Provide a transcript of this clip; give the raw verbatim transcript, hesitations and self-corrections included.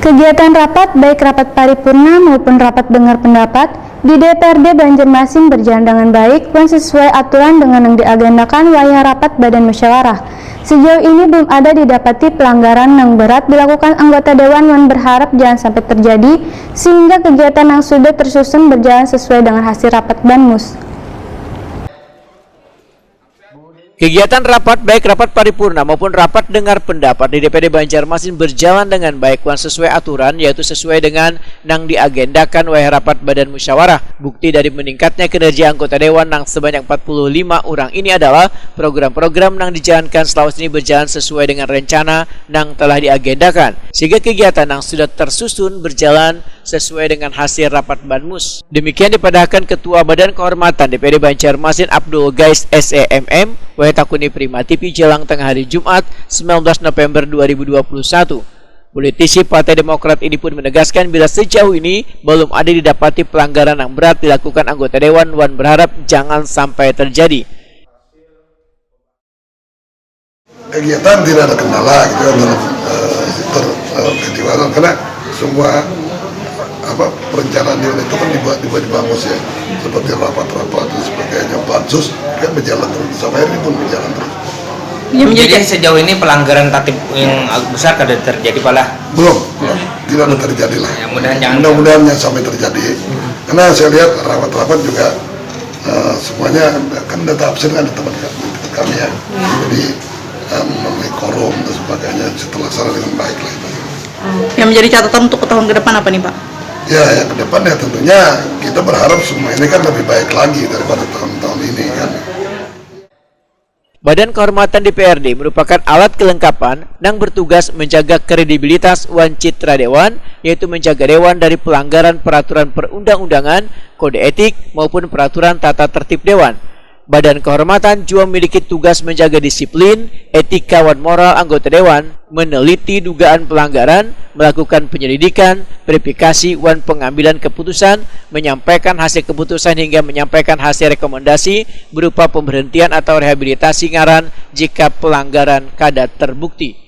Kegiatan rapat, baik rapat paripurna maupun rapat dengar pendapat, di D P R D Banjarmasin berjalan dengan baik wan sesuai aturan dengan yang diagendakan wayah rapat badan musyawarah. Sejauh ini belum ada didapati pelanggaran yang berat dilakukan anggota dewan wan berharap jangan sampai terjadi, sehingga kegiatan yang sudah tersusun berjalan sesuai dengan hasil rapat Banmus. Kegiatan rapat, baik rapat paripurna maupun rapat dengar pendapat di D P D Banjarmasin berjalan dengan baik wan sesuai aturan, yaitu sesuai dengan nang diagendakan wayah rapat badan musyawarah. Bukti dari meningkatnya kinerja anggota dewan nang sebanyak empat puluh lima urang ini adalah program-program nang dijalankan selawas ini berjalan sesuai dengan rencana nang telah diagendakan, sehingga kegiatan nang sudah tersusun berjalan sesuai dengan hasil rapat Banmus. Demikian dipadahakan Ketua Badan Kehormatan D P D Banjarmasin Abdul Gais S E M M, wayah takuni Prima T V Jelang Tengah Hari Jumat, sembilan belas November dua ribu dua puluh satu. Politisi Partai Demokrat ini pun menegaskan bila sejauh ini belum ada didapati pelanggaran yang berat dilakukan anggota dewan wan berharap jangan sampai terjadi. Kegiatan tidak ada kendala gitu ya dalam uh, ter, uh, kejiwaan karena semua apa perencanaan dewan itu kan dibuat dibuat di Bangus ya seperti rapat-rapat dan sebagainya pansus kan berjalan terus sampai hari ini pun berjalan terus. Ya, jadi sejauh ini pelanggaran tatib yang besar kada terjadi pala? Belum, belum. Tidak ada terjadi lah. Ya, mudah-mudahan jangan. Mudah-mudahan jangan sampai terjadi. Karena saya lihat rapat-rapat juga uh, semuanya kan data absen ada teman kami ya. Jadi um, mengenai korum dan sebagainya terlaksana dengan baik lah itu. Yang menjadi catatan untuk tahun ke depan apa nih Pak? Ya, yang ke depan ya tentunya kita berharap semua ini kan lebih baik lagi daripada tahun-tahun ini kan. Badan Kehormatan D P R D merupakan alat kelengkapan nang bertugas menjaga kredibilitas wan citra dewan, yaitu menjaga dewan dari pelanggaran peraturan perundang-undangan, kode etik, maupun peraturan tata tertib dewan. Badan Kehormatan juga memiliki tugas menjaga disiplin, etika, wan moral anggota dewan, meneliti dugaan pelanggaran, melakukan penyelidikan, verifikasi, wan pengambilan keputusan, menyampaikan hasil keputusan hingga menyampaikan hasil rekomendasi berupa pemberhentian atau rehabilitasi ngaran jika pelanggaran kada terbukti.